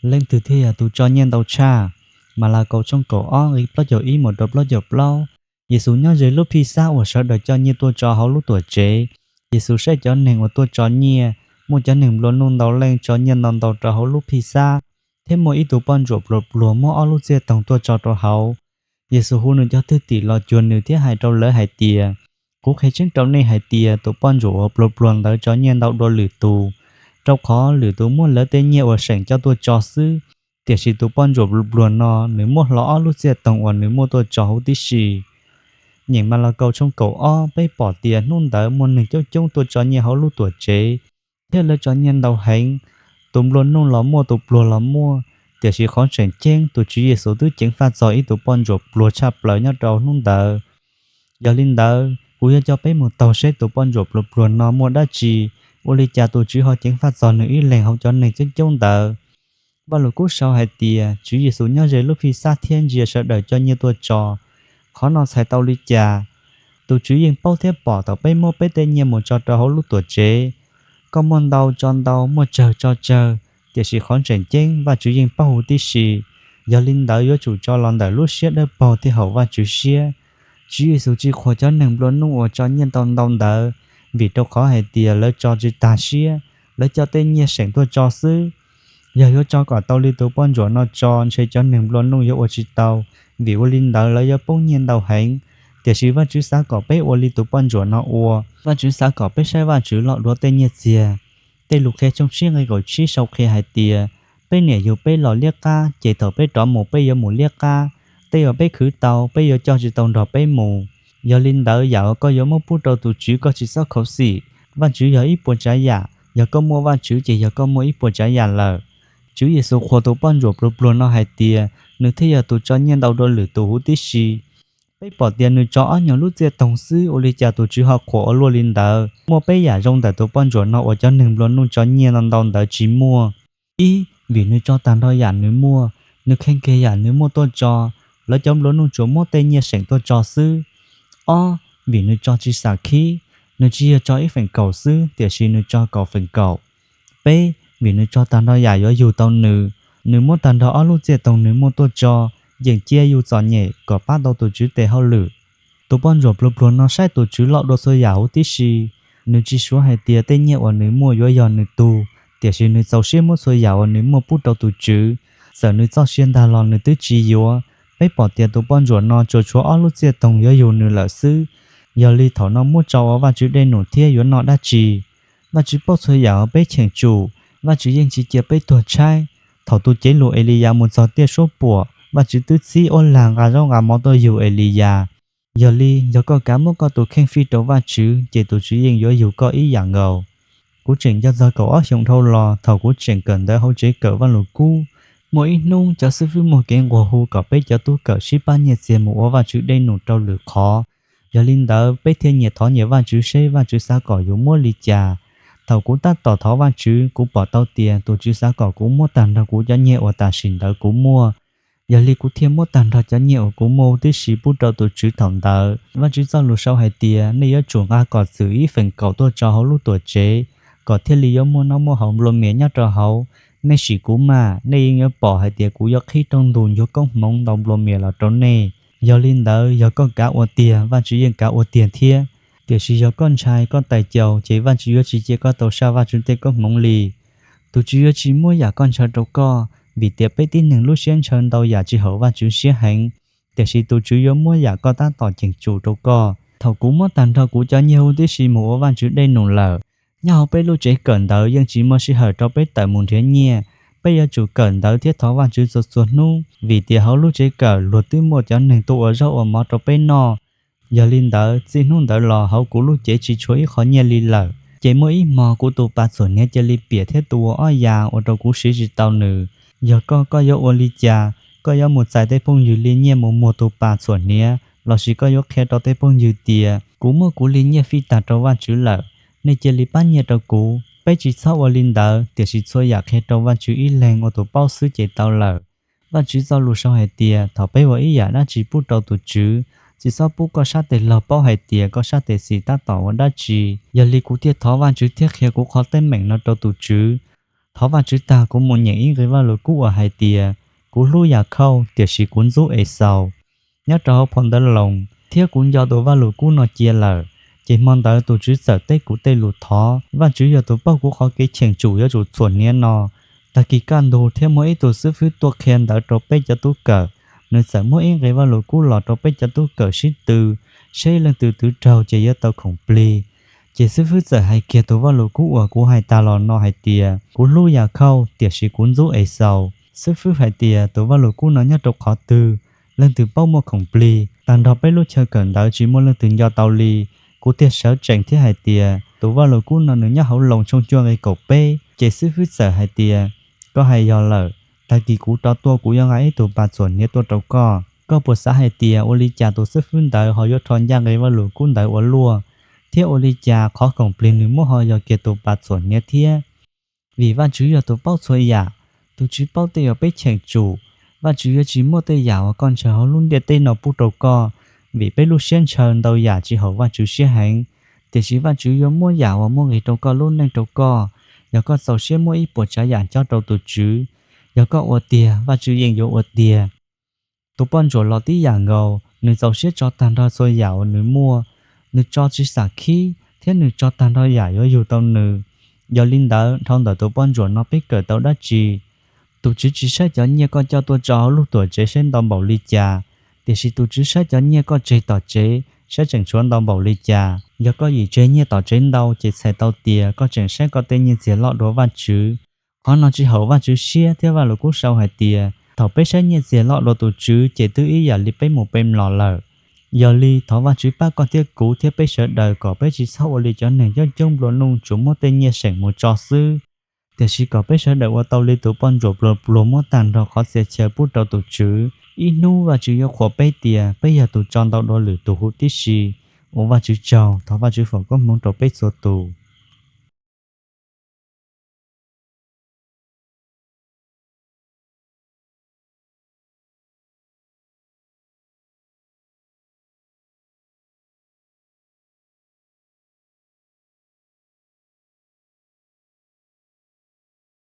Leej twg thiaj yog tus tso nyiaj ntau tshaj? Malakaus tshooj kaum ob nqe plaub caug ib mus rau plaub caug plaub. Yexus nyob ze lub Phijxab uas sawv daws coj nyiaj tuaj tso hauv lub tuam tsev. Yexus saib cov neeg uas tuaj tso nyiaj, muaj cov neeg nplua nuj ntau leej tso nyiaj ntau ntau rau hauv lub Phijxab, thiab muaj ib tug poj ntsuam pluag pluag muab ob lub txiaj toog tuaj tso rau hauv. Yexus hu nws cov thwj tim los cuag nws thiab hais rau lawv hais tias, Kuv qhia tseeb rau nej hais tias tus poj ntsuam uas pluag pluag ntawd tso nyiaj ntau dua lwm tus, rau qhov lwm tus muab lawv tej nyiaj uas seem coj tuaj tso xwb, tiam sis tus poj ntsuam pluag pluag no nws muab hlo ob lub txiaj toog uas nws muaj tuaj tso huv tib si. Nyeem Malakaus tshooj kaum ob, peb pom tias hnub ntawd muaj neeg coob coob tuaj tso nyiaj hauv lub tuam tsev, thiab lawv tso nyiaj ntau heev. Tus nplua nuj los muaj, tus pluag los muaj, tiam sis qhov tseem ceeb tus Tswv Yexus twb ceev faj txog ib tug poj ntsuam pluag tshaj plaws nyob rau hnub ntawd. Yog li ntawd, kuv yuav coj peb mus taug seb tus poj ntsuam pluag pluag no muaj dab tsi, ua li cas tus Tswv ho ceev faj txog nws ib leeg hauv cov neeg coob coob ntawd. Vajluskub sau hais tias, Tswv Yexus nyob ze lub Phijxab thiab ntsia sawv daws coj nyiaj tuaj tso. Qhov no txhais tau li cas? Tus Tswv yeej paub thiab pom thaum peb muab peb tej nyiaj mus tso rau hauv lub tuam tsev. Koj muaj ntau tso ntau, muaj tsawg tso tsawg, tiam sis qhov tseem ceeb Vajtswv yeej paub huv tib si. Yog li ntawd yuav tsum tso los ntawm lub siab dawb paug thiab haum Vajtswv siab. Tswv Yexus tsis qhuas cov neeg nplua nuj uas tso nyiaj ntau ntau ntawd, vim rau qhov hais tias lawv tso tsis tag siab, lawv coj tej nyiaj seem tuaj tso xwb. Yog yuav tso kom tau li tus poj ntsuam no tso, ntshe cov neeg nplua nuj yuav ua tsis tau, vim ua li ntawd lawv yuav poob nyiaj ntau heev. Tiam sis Vajtswv xav kom peb ua li tus poj ntsuam no ua. Vajtswv xav kom peb saib Vajtswv loj dua tej nyiaj txiag. Tej Lus Qhia tshooj tsib nqe kaum tsib sau qhia hais tias, peb niam yug peb los liab qab, ces thaum peb rov mus peb yuav mus liab qab. Tej uas peb khwv tau, peb yuav coj tsis tau nrog peb mus. Yog li ntawd, yam uas koj yuav muab pub rau tus Tswv koj tsis txhob khuv xim. Vajtswv yog ib puas tsav yam, yog koj muaj Vajtswv ces yog koj muaj ib puas tsav yam lawm. Tswv Yexus qhuas tus poj ntsuam pluag pluag no hais tias, nws thiaj yog tus tso nyiaj ntau dua lwm tus huv tib si. Peb pom tias nws tso ob nyuag lub txiaj toog xwb, ua li cas tus Tswv ho qhuas ua luaj li ntawd? Muaj peb yam zoo ntawm tus poj ntsuam no uas cov neeg nplua nuj tso nyiaj ntau ntau ntawd tsis muaj. Ib, vim nws tso tag nrho yam nws muaj, nws kheej kiag yam nws muaj tuaj tso, lawv cov nplua nuj tsuas muab tej nyiaj seem tuaj tso xwb. Ob, vim nws tso tsis xam khib, nws tsis yog tso ib feem kaum xwb, tiam sis nws tso kaum feem kaum. Peb, vim nws tso tag nrho yam yuav yug tau nws, nws muab tag nrho ob lub txiaj toog nws muaj tuaj tso, yeem cia yus txom nyem kom pab tau tus Tswv tes hauj lwm. Tus poj ntsuam pluag pluag no saib tus Tswv loj dua txhua yam huv tib si. Nws tsis suav hais tias tej nyiaj uas nws muaj yuav yog nws tug, tiam sis nws txaus siab muab txhua yam uas nws muaj pub rau tus Tswv, txawm nws txoj sia ntag los nws twb tsis yuav. Peb pom tias tus poj ntsuam no tsuas tshuav ob lub txiaj toog yuav yug nws lawm xwb. Yog li thaum no muab tso ua Vajtswv dej num thiab yuav noj dab tsi? Vajtswv paub txhua yam uas peb cheem tsum, Vajtswv yeej tsis cia peb tuag tshaib. Thaum tus cev lus Eliyas mus txog tiaj suab puam, Vajtswv twb txib uab lag nqa zaub nqa mov tuaj yug Eliyas. Yog li, yog koj kav muab koj tus kheej fij rau Vajtswv, ces tus Tswv yeej yuav yug koj ib yam nkaus. Kuv tseem nco txog kaum ob xyoos dhau los, thaum kuv tseem kawm ntawv hauv tsev kawm Vajluskub, muaj ib hnub cov xib fwb muaj kev nquag hu kom peb cov tub kawm sib pab nyiaj txiag mus ua Vajtswv dej num rau lwm qhov. Yog li ntawd, peb thiaj nyias thov nyias Vajtswv seb Vajtswv xav kom yus muab li cas. Thaum kuv tab tom thov Vajtswv, kuv pom tau tias tus Tswv xav kom kuv muab tag nrho kuv cov nyiaj uas tam sim ntawd kuv muaj. Yog li kuv thiaj muab tag nrho cov nyiaj uas kuv muaj huv tib si pub rau tus Tswv thaum ntawd. Vajtswv txoj lus sau hais tias, nej yuav tsum nqa kom txwm ib feem kaum tuaj tso hauv lub tuam tsev, kom thiaj li yuav muaj noj muaj haus nplua mias nyob rau hauv. Nej sim kuv mas, nej yeej yuav pom hais tias kuv yuav qhib rooj ntug ncuav koob hmoov ntau nplua mias los rau nej. Yog li ntawd, yog koj kav ua tiag, Vajtswv yeej kav ua tiag thiab. Tiam sis yog koj ntshai, koj tais caus, ces Vajtswv yuav tsis cia koj tau saj Vajtswv tej koob hmoov li. Tus Tswv yuav tsis muab yam koj ntshaw rau koj, vim tias peb tib neeg lub siab ntshaw ntau yam tsis haum Vajtswv siab heev. Tiam sis tus Tswv yuav muab yam koj tab tom cheem tsum rau koj. Thaum kuv muab tag nrho kuv cov nyiaj huv tib si mus ua Vajtswv dej num lawm, nyob hauv peb lub tsev kawm ntawv yeej tsis muaj sij hawm rau peb tawm mus nrhiav nyiaj. Peb yuav tsum kawm ntawv thiab thov Vajtswv txhua txhua hnub, vim tias hauv lub tsev kawm luag twb muaj cov neeg tuaj ua zaub ua mov rau peb noj. Yog li ntawd, txij hnub ntawd los hauv kuv lub cev tsis tshuav ib qho nyiaj li lawm. Ces muaj ib hmo kuv tus pas txhuam hniav cia li piam thiab tu ua ob ya ua rau kuv siv tsis tau nws. Yog koj, koj yuav ua li cas? Koj yuav mus txais tej phooj ywg li nyiaj mus muag tus pas txhuam hniav, lossis koj yuav qhia rau tej phooj ywg tias, kuv muab kuv li nyiaj fij tag rau Vajtswv lawm, nej cia li pab nyiaj rau kuv? Peb tsis txhob ua li ntawd, tiam sis txhua yam qhia rau Vajtswv ib leeg ua tus paub xwb ces tau lawm. Vajtswv txoj lus sau hais tias, thaum peb ua ib yam dab tsi pub rau tus Tswv, tsis txhob pub koj sab tes laug paub hais tias koj sab tes xis tab tom ua dab tsi. Yog li kuv thiaj thov Vajtswv thiab qhia kuv qhov teeb meem no rau tus Tswv. Thov Vajtswv tag kuv mus nyeem ib nqe Vajluskub uas hais tias, kuv hlub Yakhauj tiam sis kuv ntxub Exaus nyob rau hauv phau ntawv Loos, thiab kuv nco tus Vajluskub no cia lawm. Ces hmo ntawd tus Tswv txawm teb kuv tej lus thov. Vajtswv yog tus paub kuv qhov kev cheem tsum yuav tsum txhuam hniav no. Tag kis kaj ntug thiab muaj ib tug xib fwb tuaj qhia ntawv rau peb cov tub kawm. Nws txawm muab ib nqe Vajluskub los rau peb cov tub kawm sib tw, seb leej twg twv raug ces yuav tau khoom plig. Ces xib fwb txawm hais kiag tus Vajluskub uas kuv hais tas los no hais tias, kuv hlub Yakhauj tiam sis kuv ntxub Exaus. Xib fwb hais tias, tus Vajluskub no nyob rau qhov twg? Leej twg paub muaj khoom plig? Tag nrho peb lub chaw kawm ntawv tsis muaj leej twg nco tau li. Kuv thiaj sawv tsees thiab hais tias, tus Vajluskub no nws nyob hauv Loos tshooj cuaj nqe kaum peb. Ces xib fwb txawm hais tias, koj hais yog lawm. Tag kis kuv rov tuaj kuv yuav nqa ib tug pas txhuam hniav tuaj rau koj. Koj puas xav hais tias ua li cas tus xib fwb ntawd ho yuav rho ncaj nqe Vajluskub ntawd ua luaj, thiab ua li cas qhov khoom plig nws muab ho yog kiag tus pas txhuam hniav thiab? Vim Vajtswv yog tus paub txhua yam, tus Tswv paub tej uas peb cheem tsum. Vajtswv yuav tsis muab tej yam uas koj ntshaw hauv lub ntiaj teb no pub rau koj, vim peb lub siab ntshaw ntau yam tsis haum Vajtswv siab heev. Tiam sis Vajtswv yuav muab yam uas muaj nqis rau koj lub neej rau koj, yog koj txaus siab muab ib puas tsav yam cob rau tus Tswv. Yog koj ua tiag, Vajtswv yeej yuav ua tiag. Tus poj ntsuam los tib yam nkaus, nws txaus siab tso tag nrho txhua yam uas nws muaj, nws tso tsis xam khib thiab nws tso tag nrho yam yuav yug tau nws. Yog li ntawd, dhau ntawm tus poj ntsuam no peb kawm tau dab tsi? Tus Tswv tsis saib cov nyiaj koj coj tuaj tso hauv lub tuam tsev saib ntau npaum li cas, tiam sis tus Tswv saib cov nyiaj koj tseg tom tsev saib tseem tshuav ntau npaum li cas. Yog koj yim tseg nyiaj tom tsev ntau ces txhais tau tias koj tseem saib koj tej nyiaj txiag loj dua Vajtswv. Qhov no tsis haum Vajtswv siab thiab Vajluskub sau hais tias, thaum peb saib nyiaj txiag loj dua tus Tswv ces twb ib yam li peb mus pe mlom lawm. Yog li, thov Vajtswv pab koj thiab kuv thiab peb sawv daws kom peb tsis txhob ua li cov neeg coob coob nplua nuj tsuas muab tej nyiaj seem mus tso xwb, tiam sis kom peb sawv daws ua tau li tus poj ntsuam pluag pluag muab tag nrho qhov txhia chaw pub rau tus Tswv. Ib hnub Vajtswv yuav qhuas peb tias peb yog tus tso ntau dua lwm tus huv tib si. Ua Vajtswv tsaug, thov Vajtswv foom koob hmoov rau peb txhua tus.